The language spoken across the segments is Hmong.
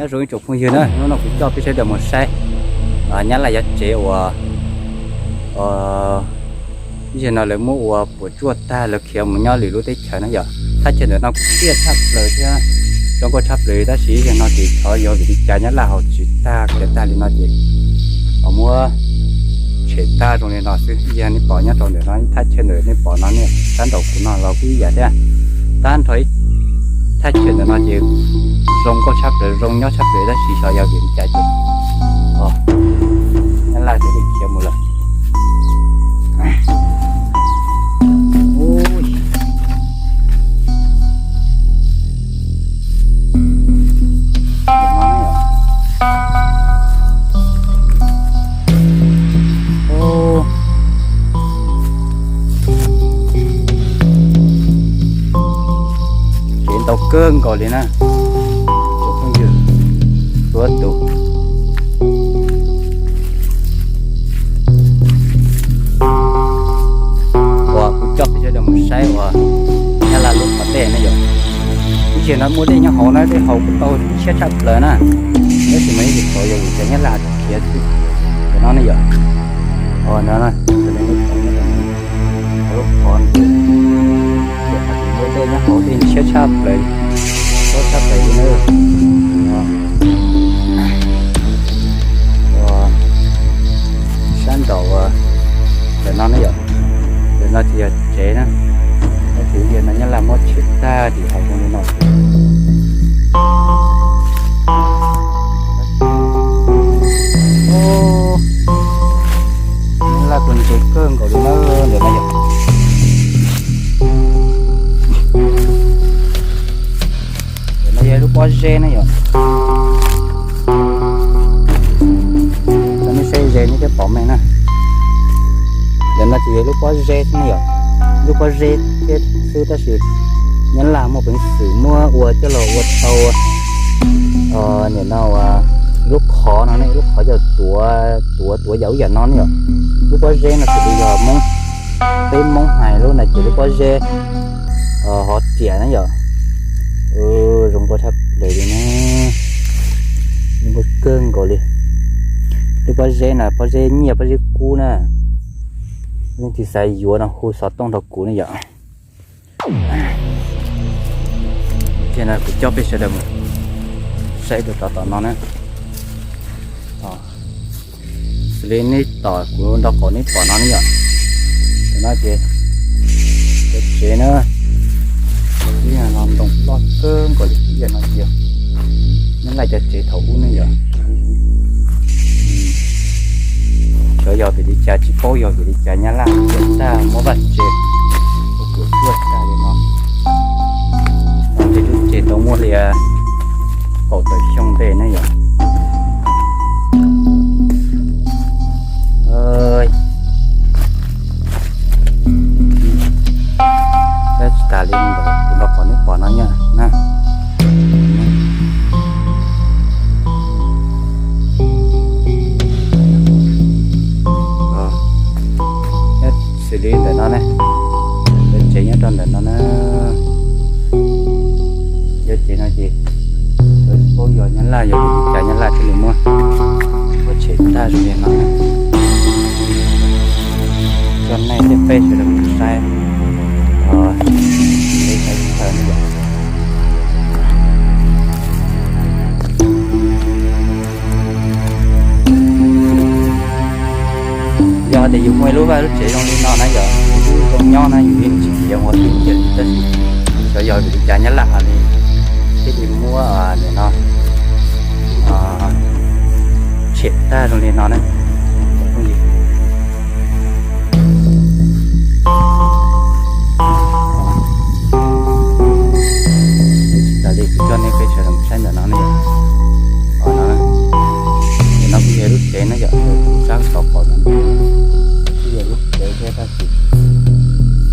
Zoo ib tsoom phooj ywg na, hnub no kuv coj peb sawv daws mus saib Nyab Laj cov tsev uas ib zaug no lawv muab ua puas tsuaj tag, lawv khiav mus nyob lwm lub teb chaws na yom. Thaj chaw ntawm no kuj tiaj tshaj plaws thiab zoo nkauj tshaj plaws, tab sis ib zaug no ces xyov yog vim li cas Nyab Laj hauv tsis tag, khiav tag li no ces ho muab tshem tag zoo li no xwb. Ib zaug nej pom nyob rau ntawm no ib thaj chaw ntawm nej pom no, nej sab nraum kuv no los kuj ib yam thiab. Tag nrho ib thaj chaw ntawm no ces zoo nkauj tshaj plaws, zoo nyob tshaj plaws, tab sis xyov yog vim li cas ces Nyab Laj thiaj li khiav mus lawm. Tsev ntau kawg nkaus li na, tsoom phooj ywg, txhua tus. Uas kuv coj peb sawv daws mus saib uas Nyab Laj lub qhov dej na yom. Ib zaug no muaj dej nyob hauv na, dej hauv kuj tau siab tshaj plaws na, tab sis mas ib zaug qhov yog vim tias Nyab Laj khiav xwb no ne yom. Os no, lub qhov, muaj dej nyob hauv, dej siab tshaj plaws, siab tshaj plaws li na. Sab nraum ntawm no ne yom, ntawm no ces yog tsev na, tab sis ib zaug no Nyab Laj muab tshem tag tim hauv zoo li no. Nyab Laj tus ntse kawg nkaus li na, ntawm no yog, ntawm no yog lub pob zeb na yom. Cov nej saib ze nej thiaj pom meej na. Ntawm no ces yog lub pob zeb xwb ne yom, lub pob zeb thiab xwb, tab sis Nyab Laj muaj peev xwm muab ua coj los ua tau nim no lub qhov no ne, lub qhov yog tuav, tuav tuav yam ub yam no ne yom. Lub pob zeb no xws li yog Hmoob, peb Hmoob hais lub no ces lub pob zeb hov riam na yom. Zoo nkauj tshaj plaws li na, zoo nkauj kawg nkaus li. Lub pob zeb no pob zeb nyiaj pob zeb kub na, leej twg xav yuav no hu xov tooj rau kuv ne yom. Ces no kuv coj peb sawv daws mus saib rau tom no na. Xws li nej tom kuv nraub qaum nej pom no ne yom, no ces cov tsev na, ib yam no ntoo loj kawg nkaus li, ib yam no ces yog Nyab Laj cov tsev thaum ub ne yom. Xyov yog vim li cas, tsis paub yog vim li cas Nyab Laj khiav tag muab vaj tse ua puas tsuaj tag li no. No ces lub tsev tau muaj li kaum tawm xyoo ntev ne yom. Tsis tas li ntawd, kuv nraub qaum nej pom no na. Xws li ntawm no ne, lawv tsev nyob rau ntawm no na. Yog tsev no ces lawv paub yog Nyab Laj, yog vim li cas Nyab Laj thiaj li muab, muab tshem tag zoo li no na. Coj nej thiab peb sawv daws mus saib, peb saib chaw ne yom. Yog tias yus muaj ib lub vaj lub tsev zoo li no na yom, yus zoo nyob na yus yeej tsis khiav mus ua twg kiag li, tab sis xyov yog vim li cas Nyab Laj hais li thiaj li muab nim no tshem tag zoo li no na. Tsis tas li kuv coj nej peb sawv daws mus saib ntawm no ne. Ntawm no kuj yog lub tsev na yom, sab tod pom no kuj yog lub tsev thiab tab sis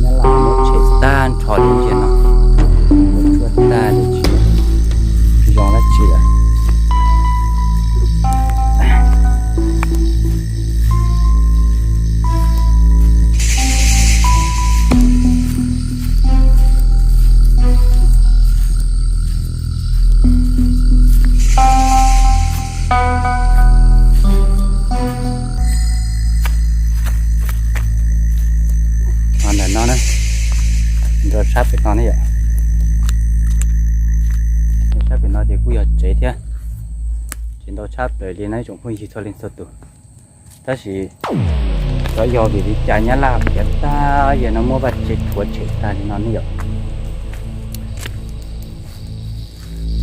Nyab Laj muab tshem tag nrho li ntawm no, puas tsuaj tag li, tsis zoo dab tsi lawm. Rau sab pem no ne yom. Sab pem no ces kuj yog tsev thiab, tsev ntau tshaj plaws li no ib tsoom phooj ywg txhua leej txhua tus. Tab sis xyov yog vim li cas Nyab Laj khiav tag, yog no muab vaj tse rhuav tshem tag li no ne yom.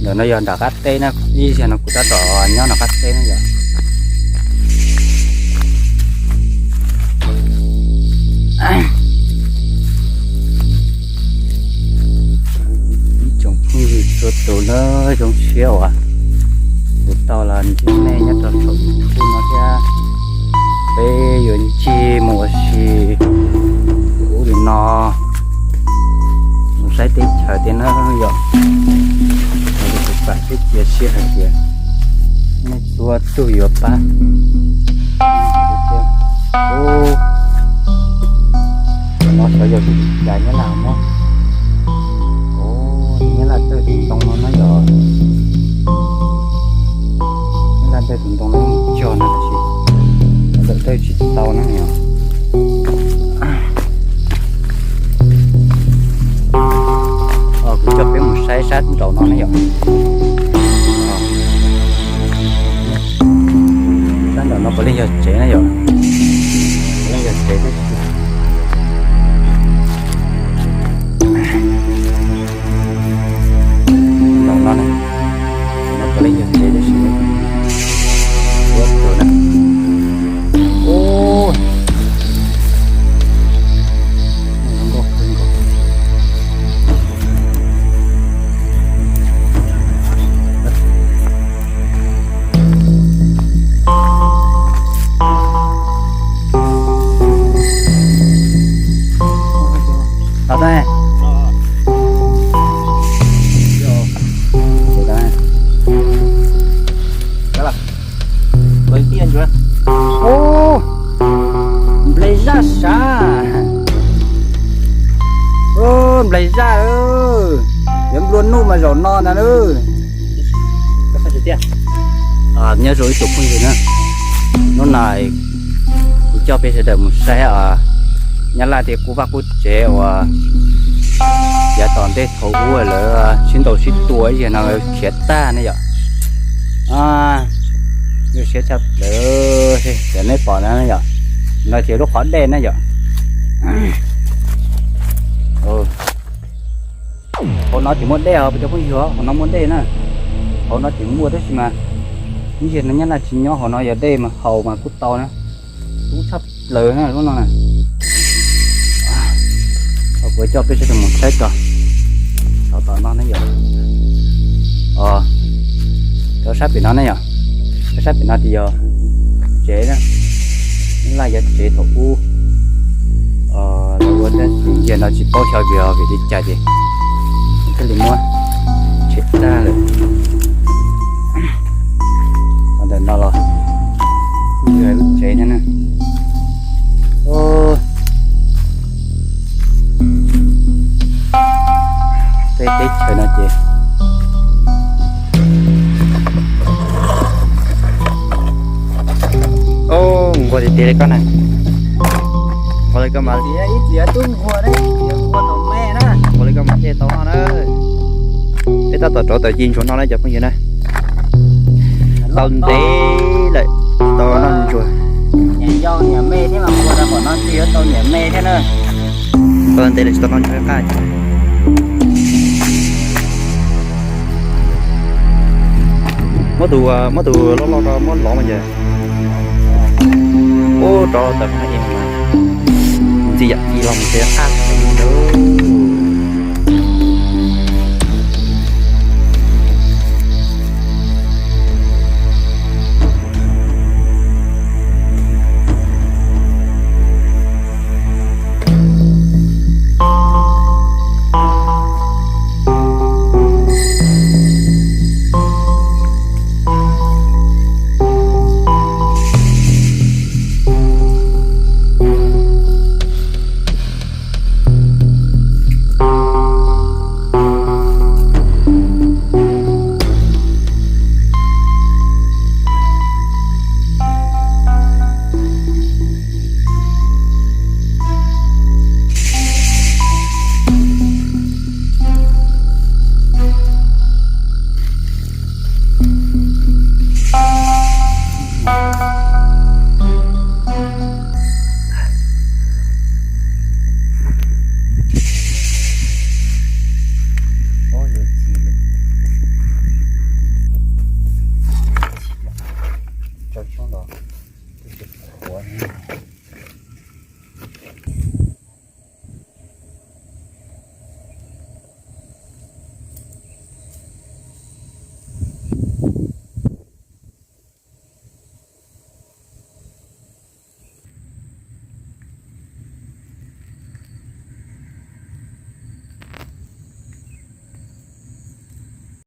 Ntawm no yog nram qab teb na, ib zaug no kuv tab tom nyob nram qab teb na yom. Ib tsoom phooj ywg txhua tus na, zoo siab uas kuv tau los ntsib nej nyob rau saum YouTube no thiab. Peb yuav ncig mus ua si ub li no, mus saib teb chaws thiab na yom. Kuv pam thiab cia siab hais tias nej txhua tus yuav pab. Ub, no xyov yog vim li cas Nyab Laj muab, Nyab Laj tawg tus ntoo no na yom. Nyab Laj tawg tus ntoo no cog no tab sis lawv tawg tsis tau na yom. Kuv coj peb mus saib sab nraum no na yom. Sab nraum no puav leej yog tsev na yom. Puav leej yog tsev tab sis nraum no ne, no puav leej yog tsev tab sis ua tus na. Ub, nkauj kawg nkaus. Los tau. Ub, nplaig zaj sav. Ub, nplaig zaj, yuav nplua nuj mas zaum no ntag. Nyob zoo ib tsoom phooj ywg na, hnub no kuv coj peb sawv daws mus saib Nyab Laj tej qub vaj qub tsev uas yav tom ntej thaum ub lawv sib ntaus sib tua ib yam no khiav tag ne yom. Zoo siab tshaj plaws, cov nej pom no yom, no ces lub qhov dej na yom. Hauv no ces muaj dej os cov phooj ywg, hauv no muaj dej na. Hauv no ces muaj tab sis mas ib yam no Nyab Laj tsis nyob hauv no, yog dej mas haus mas kuj tau na. Dub tshaj plaws na lub no na. Kuv coj peb sawv daws mus saib tso. Saum tom no ne yom. Rau sab pem no ne yom. Rau sab pem no ces yog tsev na. Nyab Laj yuav tsev thaum ub lawv ua tab sis ntawm no tsis paub xyov vim vim li cas ces thiaj li muab tshem tag lawm. Ntawm no los yog lub tsev thiab na. Tej teb chaws no ces nquag tiag tiag li koj na. Nquag li koj mas, ib txwm tub nquag, nquag tom me na, nquag li koj mas thiaj tau noj na. Peb tab tom rauv taws ci ntsuav noj na cov phooj ywg na. Tau ntev lawm tsis tau noj ntsuag. Niam yau niam me thiab mas nquag rau qhov no tsis yuav tau niam me thiab na. Tau ntev lawm tsis tau noj ntsuag qab. Muab tus, muab tus loj loj rau muab lov mas ces. Ub, rov tawm qhov no ib, ntxim yam ci los mus ces qab.